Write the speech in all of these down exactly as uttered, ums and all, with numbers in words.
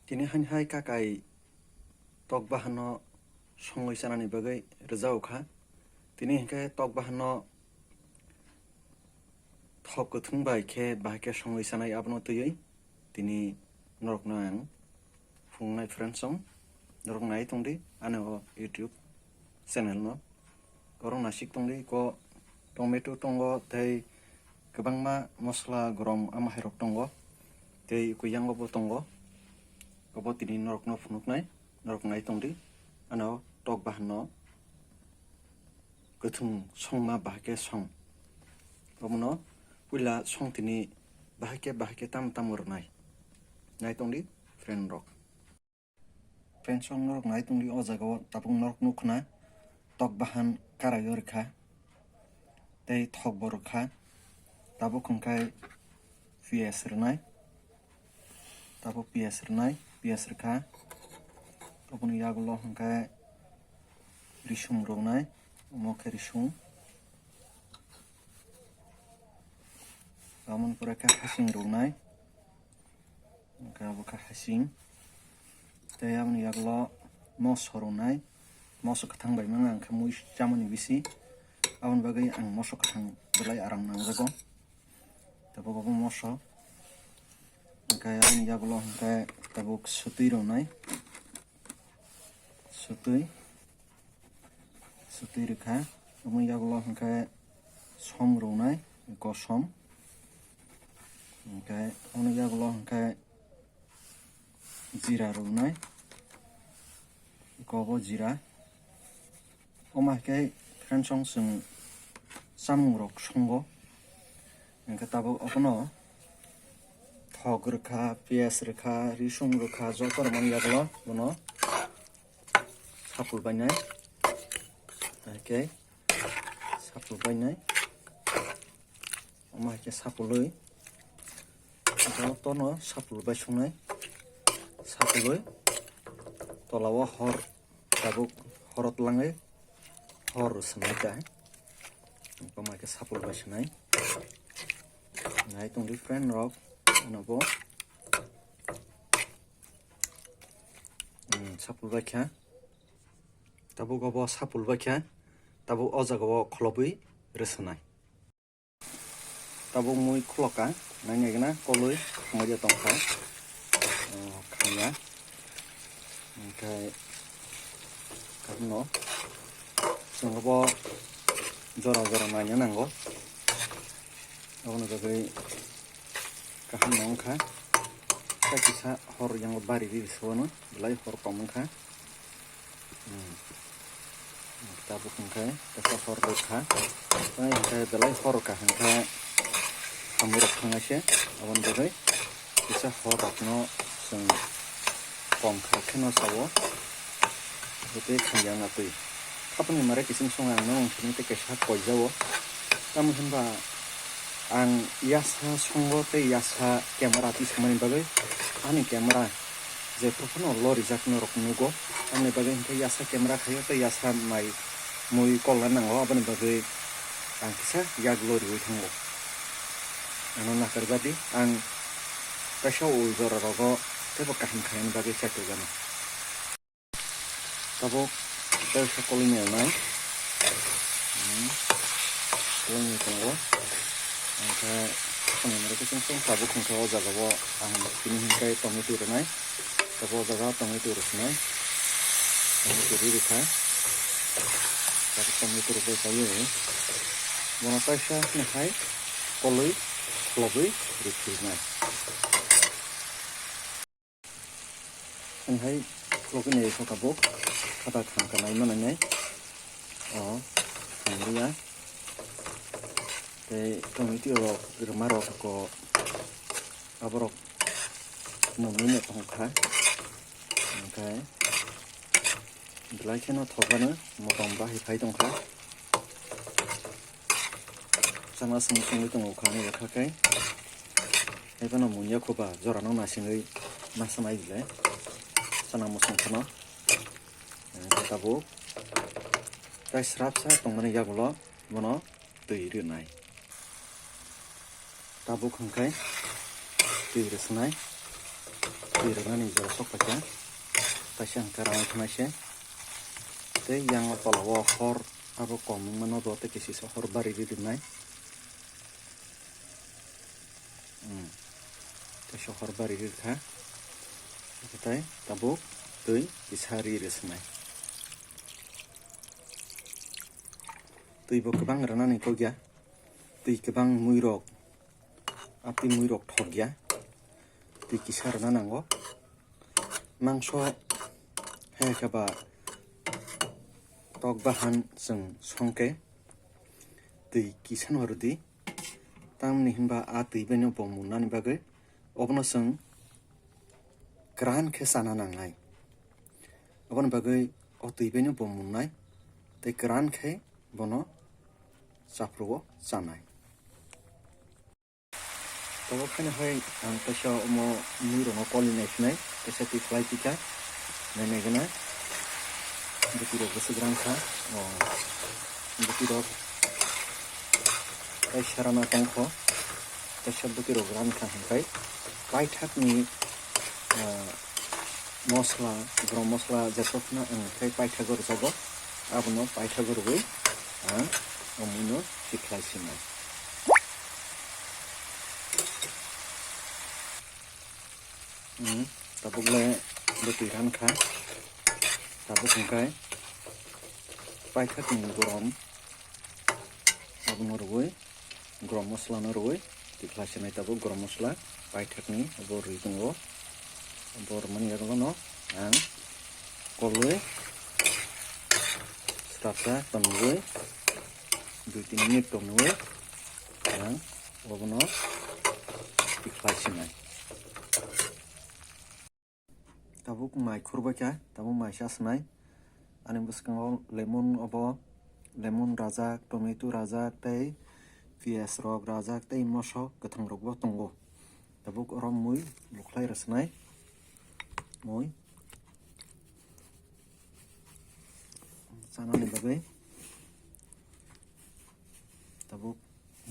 Tini hani hai kakai tok bahanno songwi chanani bagwi rwjao kha. Tini hinkhe tok bahanno thok kwthwng bai khe bahai khe songwi chanai abono twiwi tini norokno ang phunuknai friends song. Norok nai tongdi ani o YouTube channel no. Oro nasik tongdi ko tomato tongo tei kwbangma mosola gorom amahairok tongo tei kuyango bo tongo. Obo tini norokno phunuknai, norok nai tongdi. Ano tok bahanno kwthwng songma bahai khe song. Omono puila song tini bahai khe bahai khe tamo tamo rwnai. Nai tongdi friend rok. Friends rok norok nai tongdi o jaga o tabuk norok nukha na tok bahan karai o rwkha tei thok bo rwkha. Tabuk hwnkhe piyas rwnai, tabuk piyas rwnai, piyas rwkha. Oboni yagulo hwnkhe risum rwnai, omo khe risum. Tamoni pore khe hasing rwnai. Hwnkhe abo khe hasing. Tei aboni yagulo moso rwnai. Moso kwthang bai mano ang khe mui chamani bisi. Aboni bagwi ang moso kwthang belai aram nangjago. Tabuk abo moso. Hwnkhe aboni yagulo hwnkhe tabuk swtwi rwnai. Swtwi. Swtwi rwkha. Aboni yagulo hwnkhe som rwnai, kosom. Hwnkhe aboni yagulo hwnkhe jira rwnai, kobo jira. Omo hai khe friends song chwng chamung rok songo. Hwnkhe tabuk abono thok rwkha, piyas rwkha, risum rwkha, joto rwmani yagulo bono sapul bainai. Hwnkhe sapul bainai. Omo hai khe sapului. Jotono sapul bai songnai. Sapului. Tola o hor tabuk horo twlangwi hor swnai ta. Omo hai khe sapul bai swnai. Nai tongdi friend rok. Ano bo. Hmm, sapul bai kha. Tabuk obo sapul bai kha. Tabuk o jaga o kholobwi rwswnai. Tabuk mui khulokha, naina gana kolwi khamai tongkha. O, khamya. Hwnkhe, kabuno chwng obo jora jora naina nango. Aboni bagwi kaham no wngkha. Tei kisa hor yango bari ri se uanw, belai hor kom wngkha. Hmm. Tabuk hwnkhe kisa hor rwkha. Tei hwnkhe belai hor rwkha hwnkhe hamwi rok thangnaise. Aboni bagwi kisa hor rokno chwng kom kha kheno sao. Tei khamya wngya twi. Hapni mare kiching song ang nang sini tei kaisa koijao. Tamo hinba ang yasa songo tei yasa camera tisamani bagwi ani camera jephru phano lorijakno rok nugo. Tamni bagwi hinkhe yasa camera khaio tei yasa mai mui kolna nango, aboni bagwi ang kisa yak loriwi thango. Ano nakarjadi ang kaisa ul jora rogo teibo kaham khainani bagwi chai tongmani. Tabuk tei sa kolwi nai. Hmm. Kolwi nai tongo. Hwnkhe samung rok khe chwng tabuk hwnkhe o jaga o ang tini hwnkhe tomato rwnai. Tabuk o jaga o tomato rwkhnai. Tomato ri rwkha. Tabuk tomato rwbai kaiwi. Bono kaisa hwnwi hai kolwi kholobwi rwphinai. Ang hai khulogwi nai kha tabuk, khata kham kha nai manai nai. O, kham liya. Tei tomato rok, rwma rok ko, aborok mungwi no tong kha. Hwnkhe belai kheno thok gano motom bahai phai tong kha. Chana song songwi tongo kha, ani kha khe. Hai phano mungya khuba, jora no nasingwi masa nai bile. Chana mosong phano. Tabuk tai srapsa tongmani yagulo bono twi rwnai. Tabuk hwnkhe twi rwsnai. Rirwnani jora sok paikha, kaisa hwnkhe rang khwnai se. Tei yang o tola o hor abo kom wngmano bo tei kisisa hor bari rirwnai. Hmm. Kaisa hor bari rirkha. Tei tabuk twi kisa ri rwsnai. Twi bo kwbang rwnani kok ya. Twi kwbang mui rok. Atwi mui rok thok ya. Twi kisa rwna nango. Mangso hai khe ba tok bahan chwng song khe twi kisa no rwdi. Tamni hinba a twi bai no bo munnani bagwi obono chwng kwran khe chana nangnai. Aboni bagwi o twi bai no bo munnai tei kwran khe bono chaprugo chanai. Tabuk haino hai ang kaisa omo mui rokno koli nai phinai, kaisa twi khlai phi kha, nai nai gana. Bwtwi rok bwswk rang kha, o bwtwi rok tei serana tong kho, kaisa bwtwi rok rang kha hwnkhai paithak ni, ah, mosla, gorom mosla jephru phano ang tei paithak o rwjago, abono paithak o rwui ang omo no twi khlai sinai. Hmm, tabuk le bwtwi ran kha. Tabuk hwnkhe paithak ni gorom abono rwui, gorom mosla no rwui, tikhlai sinai tabuk gorom mosla paithak ni abo rwi tongo. Abo rwmani yagulo no ang kolwi swrapsa tonwi dui tin minute tonwi ang obono tikhlai sinai. Tabuk mai khurbai kha, tabuk mai sa sinai. Ani bwskango lemon, obo lemon rajak, tomato rajak tei piyaj rok rajak tei mosok kwthang rok bo tongo. Tabuk oro mui bukhlai rw sinai. Mui chanani bagwi tabuk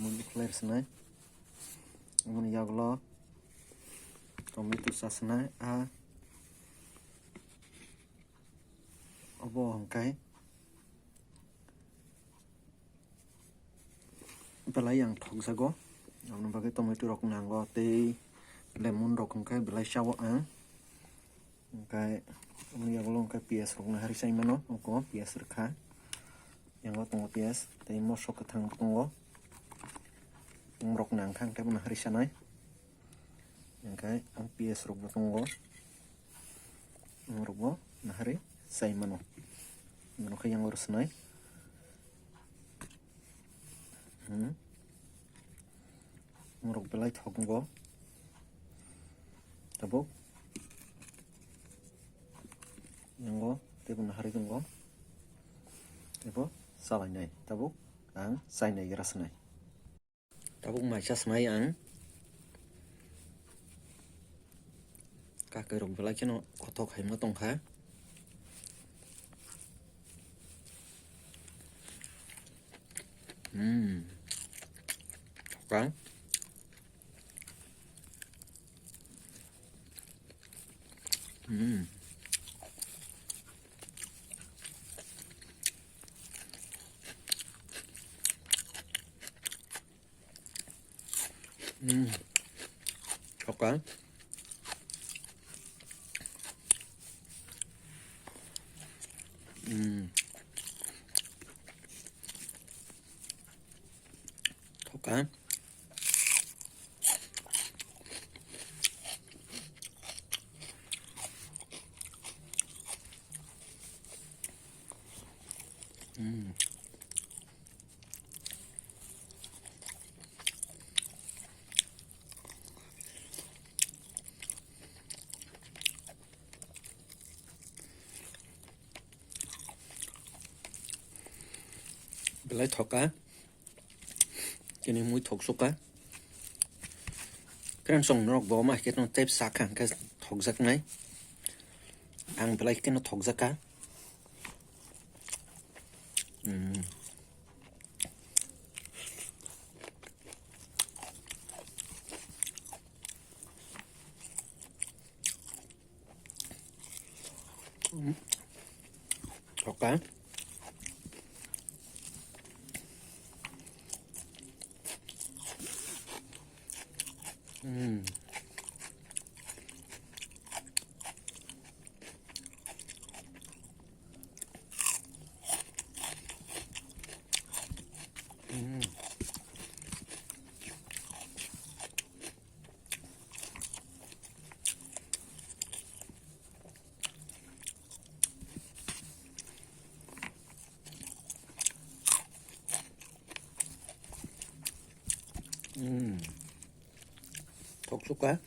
mui bukhlai rw sinai. Aboni yagulo tomato sa sinai, a obo hwnkhe belai ang thokjago. Aboni bagwi tomato rok nango tei lemon rok hwnkhe belai chao ang. Hwnkhe aboni yagulo hwnkhe piyaj rok nahari chai mano, oko piyaj rwkha. Yango tongo piyaj tei mosok kwthang tongo. Borok nang kha hwnkhe bono hari sanai. Hwnkhe ang piyaj rok bo tongo. Borok bo nahari sai mano. Bono khe yango rw sanai. Hmm. Borok belai thok tongo. Tabuk. Yango teibo nahari tongo. Teibo salainai. Tabuk ang chainai gra sanai. Tabuk mai cha sanai ang. Kakai rok belai kheno kothok hai ma tongkha. Hmm. Thokang. Hmm. Hmm. Thokang. Hmm. Thokang. Hmm. Belai thokha. Chini mui thok suka. Kren song norok bo ma khe no tep sakha hwnkhe thokjaknai. Ang belai kheno thokjakha. Hmm. Okay. Mm. Mm. Mm. Thok suka.